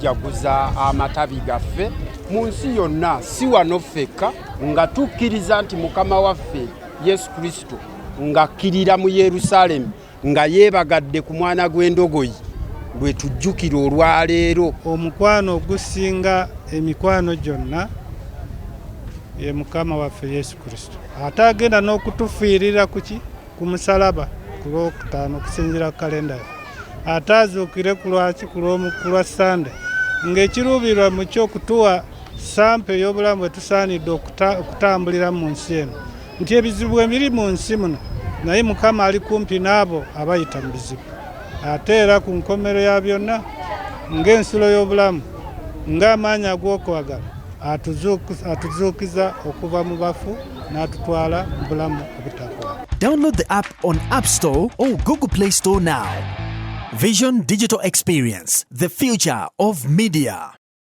Tujaguza amatabi gaffe mu nsi yonna, si wano ffekka, nga tukkiriza nti Mukama waffe Yesu Kristo ng'akkirira mu Yerusaalemi nga yeebagadde ku mwana gw'endogoyi lwe tujjukira olwaleero. Omukwano ogusinga emikwano gyonna ye Mukama waffe Yesu Kristo, ate agenda n'okutufiirira kuki ku musalaba ku Lwokutaano okusinziira ku kalenda ye, ate azuukire ku lwaki ku lwa Sande, ng'ekiruubirirwa mu kyo okutuwa sampa ey'obulamu bwe tusaanidde okutambulira mu nsi eno, nti ebizibu ebiri mu nsi muno, naye Mukama ali kumpi n'abo abayita mu bizibu. Ate era ku nkomero ya byonna, ng'ensulo y'obulamu, ng'amaanyi ag'okwagala, atuzuukiza okuva mu bafu n'atutwala mu bulamu obutaggwaawo. Download the app on App Store or Google Play Store now. Vision Digital Experience, the future of media.